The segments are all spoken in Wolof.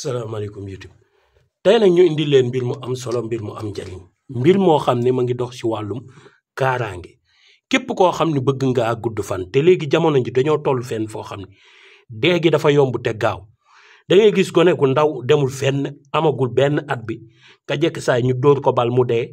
salaamaaleykum YouTube tey nag ñu indi leen mbir mu am solo mbir mu am njariñ mbir moo xam ne ma ngi dox ci wàllum kaaraange képp koo xam ne bëgg ngaa gudd fan te léegi jamono ji dañoo toll fenn foo xam ne dee gi dafa yomb te gaaw da ngay gis gone gu ndaw demul fenn amagul benn at bi ka jekk saay ñu dóor ko bal mu dee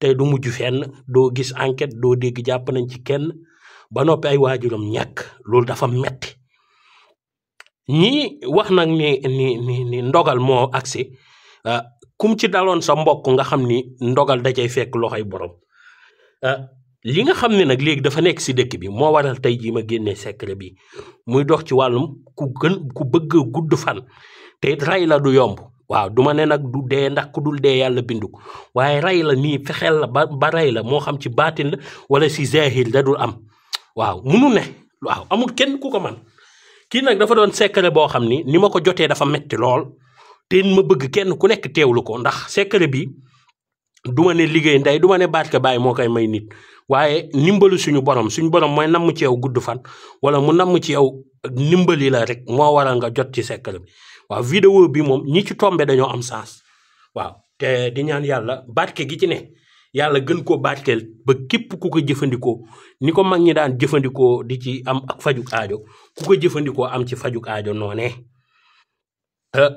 te du mujj fenn doo gis enquête doo dégg jàpp nañ ci kenn ba noppi ay waajuram ñàkk loolu dafa metti ñii wax nag ni ndogal moo agsi kum ci daloon sa mbokk nga xam ni ndogal da cay fekk loxoy borom li nga xam ne nag léegi dafa nekk si dëkk bi moo waral tey jii ma génnee secret bi muy dox ci wàllum ku bëgg gudd fan te rey la du yomb waaw du ma ne nag du dee ndax ku dul dee yàlla bindu ko waaye rey la nii fexeel la ba rey la moo xam ci baatin la wala si zahir da dul am waaw munu ne waaw amul kenn ku ko man kii nag dafa doon secret boo xam ni ma ko jotee dafa metti lool te ma bëgg kenn ku nekk teewlu ko ndax secret bi du ma ne liggéey ndey du ma ne barke baay moo koy may nit waaye nimbalu suñu borom mooy namm ci yow gudd fan wala mu namm ci yow nimbali la rek moo waral nga jot ci secret bi waaw vidéo bi moom ñi ci tombé dañoo am sens waaw te di ñaan yàlla barke gi ci ne yàlla gën koo barkeel ba képp ku ko jëfandikoo ni ko mag ñi daan jëfandikoo di ci am ak fajuk aajo ku ko jëfandikoo am ci fajuk aajo noonee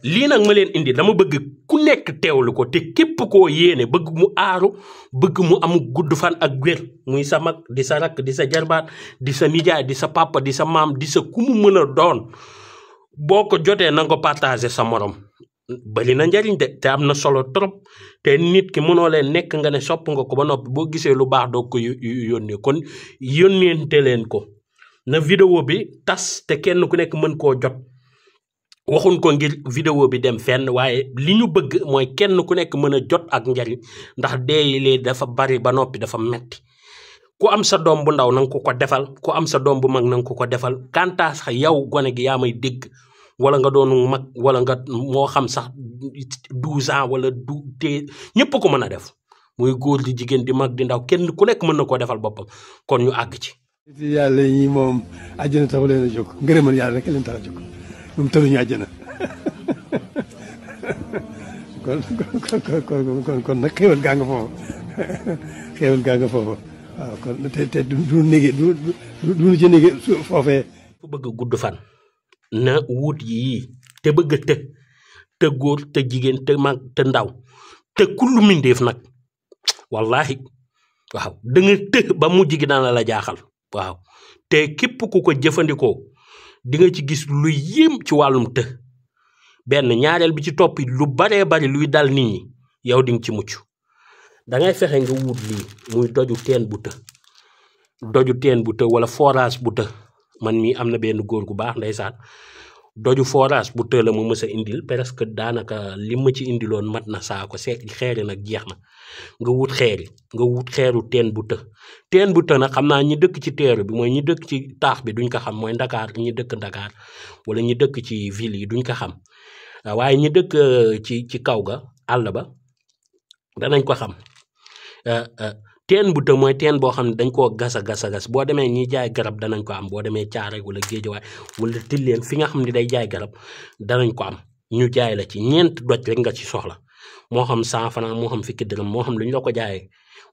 lii nag ma leen indi dama bëgg ku nekk teewlu ko te képp koo yéene bëgg mu aaru bëgg mu am gudd fan ak wér muy sa mag di sa rakk di sa jarbaat di sa nijaay di sa papa di sa maam di sa ku mu mën a doon boo ko jotee na nga ko partagé sa morom bari na njariñ de te am na solo trop te nit ki mënoo leen nekk nga ne sopp nga ko ba noppi boo gisee lu baax doo ko yónnee kon yónneente leen ko na vidéo bi tas te kenn ku nekk mën koo jot waxuñ ko ngir vidéo bi dem fenn waaye li ñu bëgg mooy kenn ku nekk mën a jot ak njariñ ndax deeyilee dafa bari ba noppi dafa metti ku am sa doom bu ndaw na nga ko defal ku am sa doom bu mag na nga ko defal kantaa sax yow gone gi yaa may dégg wala nga doonu mag wala nga moo xam sax 12 ans wala ñëpp ko mën a def muy góor di jigéen di mag di ndaw kenn ku nekk mën na koo defal boppam kon ñu àgg ci. yàlla yi moom àjjana taxu leen a jóg ngërëmal yàlla rek leen tax a jóg moom tëluñu àjjana kon nag xéwal gaa nga foofu xéwal gaa nga foofu waaw kon te du nége du ci nége foofee. fu bëgg gudd fan na wut yii te bëgg te góor te jigéen te mag te ndaw te kullu mindeef nag wallahi waaw da nga ba mujj gi daan la jaaxal waaw te képp ku ko jëfandikoo di nga ci gis lu yéem ci wàllum benn ñaareel bi ci toppi lu baree bari luy dal nit ñi yow di nga ci mucc da ngay fexe nga wut lii muy doju teen bu wala forage bu man mii am na benn góor gu baax ndeysaan doju forage bu la mu mës a indil presque daanaka li ma ci indiloon mat na saako xeeri nag jeex na nga wut xeeru teen bu nag xam naa ñi dëkk ci teeru bi mooy ñi dëkk ci taax bi duñ ko xam mooy Ndakaar ñi dëkk Ndakaar wala ñi dëkk ci ville yi duñ ko xam waaye ñi dëkk ci kaw ga àll ba danañ ko xam teen bu mooy teen boo xam ne dañ koo gas boo demee ñi jaay garab danañ ko am boo demee Caaroy wala Géejawaay wala Tilleen fi nga xam ne day jaay garab danañ ko am ñu jaay la ci 4 doj rek nga ci soxla moo xam 100 francs moo xam fukki dërëm moo xam lu ñu la ko jaayee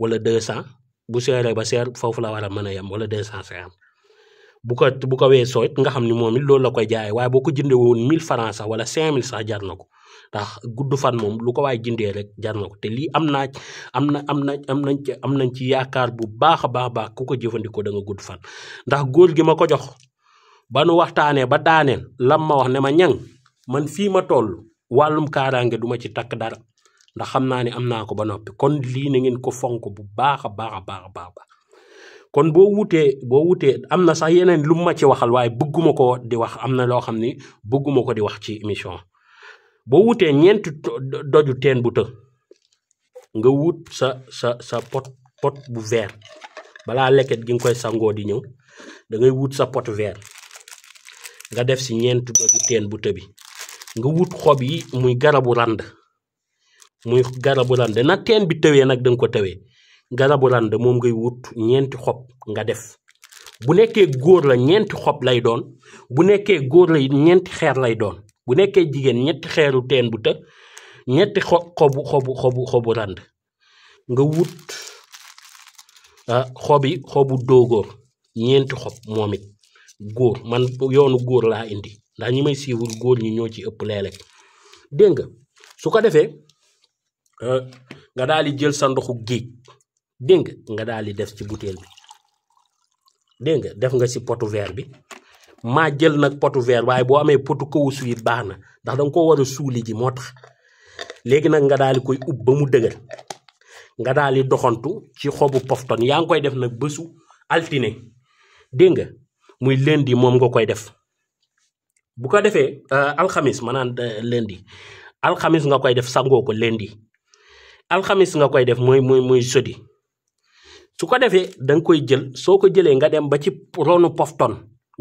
wala 200 bu seeree ba seer foofu la war a mën a yem wala 250 bu ko weesoo it nga xam ni moom it loolu la koy jaayee waaye boo ko jëndee woon 1000 francs sax wala 5000 sax jar na ko ndax gudd fan moom lu ko waay jëndee rek jar na ko te lii am nañ ci yaakaar bu baax a baax ku ko jëfandikoo da nga gudd fan ndax góor gi ma ko jox ba nu waxtaanee ba daaneel lam ma wax ne ma ñang man fii ma toll wàllum kaaraange duma ci takk dara ndax xam naa ne am naa ko ba noppi kon lii na ngeen ko fonk bu baax a baax kon boo wutee am na sax yeneen lu ma ci waxal waaye bëgguma ko di wax am na loo xam ni bëgguma ko di wax ci émission boo wutee 4 doju teen bu nga wut sa pot bu vert balaa leket gi nga koy sangoo di ñëw da ngay wut sa pot vert nga def si 4 doju teen bu bi nga wut xob yi muy garabu rand na teen bi tëwee nag da nga ko tëwee garabu rand moom ngay wut 4 xob nga def bu nekkee góor la 4 xob lay doon bu nekkee góor la 4 xeer lay doon bu nekkee jigéen ñetti xeeru teen bu të ñetti xobu rand nga wut xobu doogóor ñeenti xob moom it góor man yoonu góor laa indi ndax ñi may siiwul góor ñi ñoo ci ëpp léeg-léeg dégg nga su ko defee nga daal di jël sa ndoxu géej dégg nga daal di def ci butéel bi dégg nga def nga si potu verre bi maa jël nag potu verre waaye boo amee potu kawusu yi baax na ndax danga ko war a suuli ji moo tax léegi nag nga daal di koy ub ba mu dëgër nga daal di doxantu ci xobu pofton yaa ngi koy def nag bésu altine dégg nga muy lundi moom nga koy def bu ko defee alxamis maanaam lundi alxamis nga koy def sangoo ko lundi alxamis nga koy def mooy jeudi su ko defee da nga koy jël soo ko jëlee nga dem ba ci ronu pofton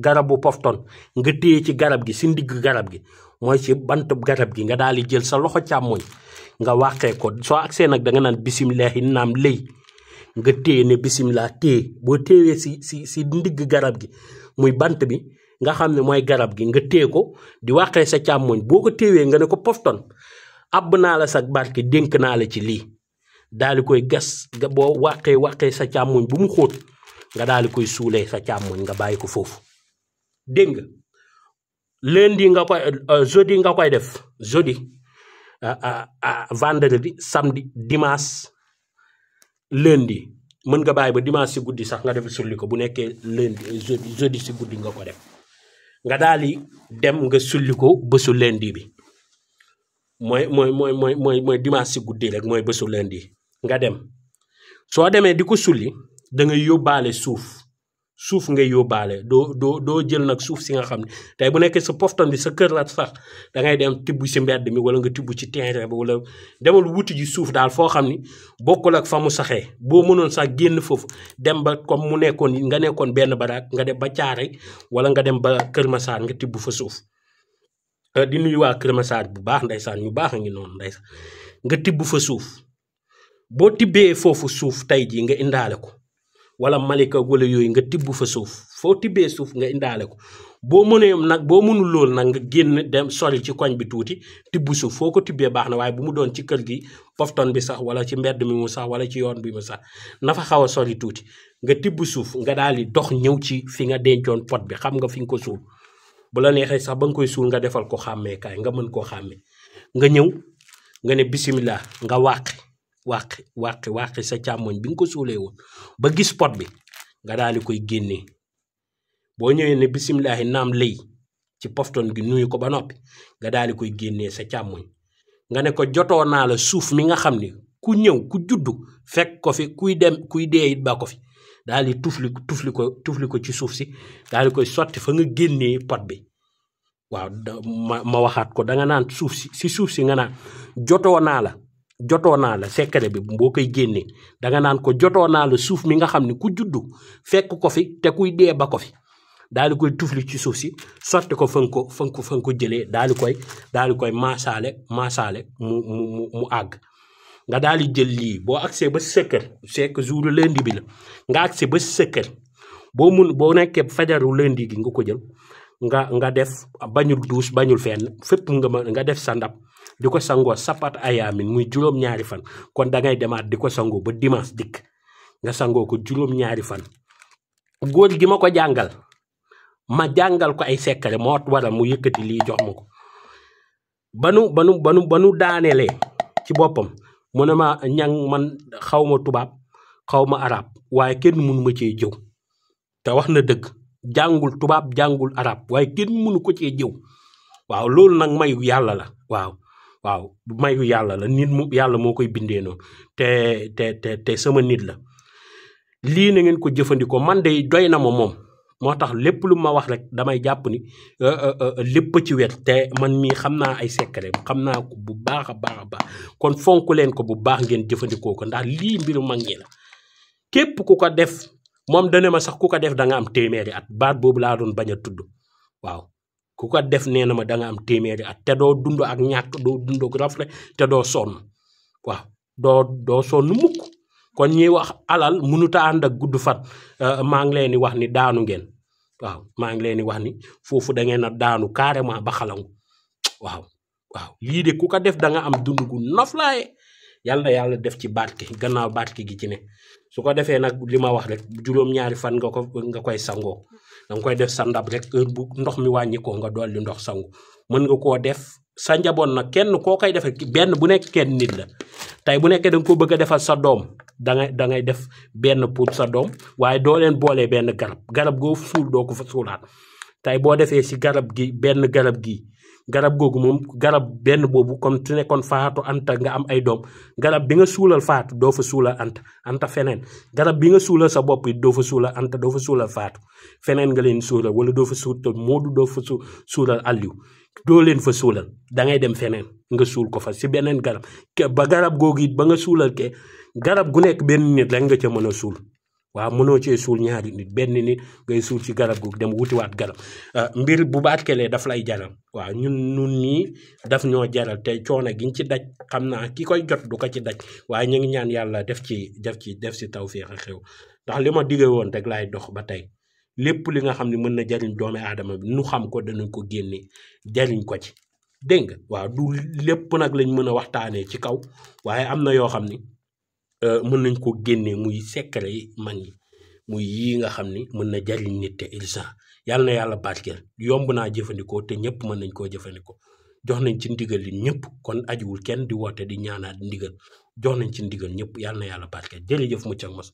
garabu pofton nga téye ci garab gi si ndigg garab gi mooy ci bant garab gi nga daal di jël sa loxo càmmoñ nga wàqee ko soo agsee nag da nga naan bisimilahi naam lëy nga téye ne bisimilah téye boo téewee si ndigg garab gi muy bant bi nga xam ne mooy garab gi nga téye ko di wàqee sa càmmoñ boo ko téewee nga ne ko pofton àbb naa la sa barke dénk naa la ci lii daal di koy gas boo wàqee sa càmmoñ bu mu xóot nga daal di koy suulee sa càmmoñ nga bàyyi ko foofu dégg nga lundi nga koy jeudi nga koy def jeudi vendredi samedi dimanche lundi mën nga bàyyi ba dimanche si guddi sax nga def sulli ko bu nekkee lundi jeudi si guddi nga ko def nga daal di dem nga sulli ko bésu lundi bi mooy dimanche si guddi rek mooy bésu lundi nga dem soo demee di ko sulli da ngay yóbbaale suuf ngay yóbbaale doo jël nag suuf si nga xam ne tey bu nekkee sa pofton bi sa kër la sax da ngay dem tibb si mbedd mi wala nga tibb ci terrain bi wala demal wuti ji suuf daal foo xam ni bokkul ak fa mu saxee boo mënoon sax génn foofu dem ba comme mu nga nekkoon benn baraak nga dem ba Caaray wala nga dem ba Kër Massar nga tibb fa suuf di nuyu waa Kër Massar bu baax ndeysaan ñu baax a ngi noonu ndeysaan nga tibb fa suuf boo tibbee foofu suuf tey jii nga indaale ko wala Malika wala yooyu nga tibb fa suuf foo tibbee suuf nga indaale ko boo mënul lool nag nga génn dem sori ci koñ bi tuuti tibb suuf foo ko tibbee baax na waaye bu mu doon ci kër gi pofton bi sax wala ci mbedd mi mu sax wala ci yoon bi mu sax na fa xaw a sori tuuti nga tibb suuf nga daal di dox ñëw ci fi nga dencoon pot bi xam nga fi nga ko suul bu la neexee sax ba nga koy suul nga defal ko xàmmeekaay nga mën koo xàmmee nga ñëw nga ne bisimilah nga wàqi sa càmmoñ bi nga ko suulee woon ba gis pot bi nga daal di koy génnee boo ñëwee ne bisimilahi naam lëy ci pofton gi nuyu ko ba noppi nga daal di koy génnee sa càmmoñ nga ne ko jotoo naa la suuf mi nga xam ni ku ñëw ku juddu fekk ko fi kuy dee it ba ko fi daal di tufli ko ci suuf si daal di koy sotti fa nga génnee pot bi waaw ma waxaat ko da nga naan suuf si nga naan jotoo naa la secret bi boo koy génnee da nga naan ko jotoo naa la suuf mi nga xam ne ku juddu fekk ko fi te kuy dee ba ko fi daal di koy tufli ci suuf si sotti ko fa nga ko jëlee daal di koy maasaale mu àgg nga daal di jël lii boo agsee ba sa kër c'est que jour lundi bi la nga agsee ba sa kër boo nekkee fajaru lundi gi nga ko jël nga def bañul douche bañul fenn fépp nga def sa ndab di ko sangoo sapat ayaamin muy juróom-ñaari fan kon da ngay demaat di ko sangoo ba dimanche dikk nga sangoo ko juróom-ñaari fan góor gi ma ko jàngal ma jàngal ko ay secret moo waral mu yëkkati lii jox ma ko banu daanelee ci boppam mu ne ma ñang man xaw ma tubaab xaw ma arab waaye kenn mënu ma cee jëw te wax na dëgg jàngul tubaab jàngul arab waaye kenn mënu ko cee jëw waaw loolu nag mayu yàlla la waaw mayu yàlla la nit mu yàlla moo koy bindee noonu te sama nit la lii na ngeen ko jëfandikoo man de doy na ma moom moo tax lépp lu ma wax rek damay jàpp ni lépp ci wet te man mii xam naa ay secret xam naa ko bu baax a baax kon fonk leen ko bu baax ngeen jëfandikoo ko ndax lii mbiru mag ñi la képp ku ko def moom dana ma sax ku ko def da nga am téeméeri at baat boobu laa doon bañ a tudd waaw ku ko def nee na ma da nga am téeméeri at te doo dund ak ñàkk doo dund ak rafle te doo sonn waaw doo sonn mukk kon ñuy wax alal mënut a ànd ak gudd fan maa ngi leen di wax ni daanu ngeen waaw maa ngi leen di wax ni foofu da ngeen a daanu carrément ba xalangu waaw waaw lii de ku ko def da nga am dund gu noflaaye yàlla na yàlla def ci barke gannaaw barke gi ci ne su ko defee nag li ma wax rek juróom-ñaari fan nga koy sangoo da nga koy def sa ndab rek heure bu ndox mi wàññi ko nga dolli ndox sangu mën nga koo def sa njaboot nag kenn koo koy defee benn bu nekk kenn nit la tey bu nekkee da nga ko bëgg a defal sa doom da ngay def benn pour sa doom waaye doo leen boolee benn garab goo suul doo ko fa suulaat tey boo defee si garab gi benn garab googu moom garab benn boobu comme su nekkoon faatu anta nga am ay doom garab bi nga suulal faatu doo fa suulal anta feneen garab bi nga suulal sa bopp it doo fa suulal anta doo fa suulal faatu feneen nga leen suulal wala doo fa suulal Moodu doo fa suulal Aliou doo leen fa suulal da ngay dem feneen nga suul ko fa si beneen garab ba garab googu it ba nga suulal ke garab gu nekk benn nit rek nga ca mën a suul waaw mënoo cee suul ñaari nit benn nit ngay suul ci garab googu dem wutiwaat garab mbir bu barkelee daf lay jaral waaw ñun nii daf ñoo jaral te coono giñ ci daj xam naa ki koy jot du ko ci daj waaye ñu ngi ñaan yàlla def si tawfeex ak xew ndax li ma digge woon rek laay dox ba tey lépp li nga xam ne mën na jariñ doomi aadama bi nu xam ko danañ ko génne jariñ ko ci dégg nga waaw du lépp nag lañ mën a waxtaanee ci kaw waaye am na yoo xam ni mën nañ ko génnee muy secret yi mag ñi muy yii nga xam ni mën na jariñ nit te urgent yàlla na yàlla barkeel yomb naa jëfandikoo te ñëpp mën nañ koo jëfandikoo jox nañ ci ndigal li ñëpp kon ajuwul kenn di woote di ñaanaat ndigal jox nañ ci ndigal ñëpp yàlla na yàlla barkeel jërëjëf mucc ak mos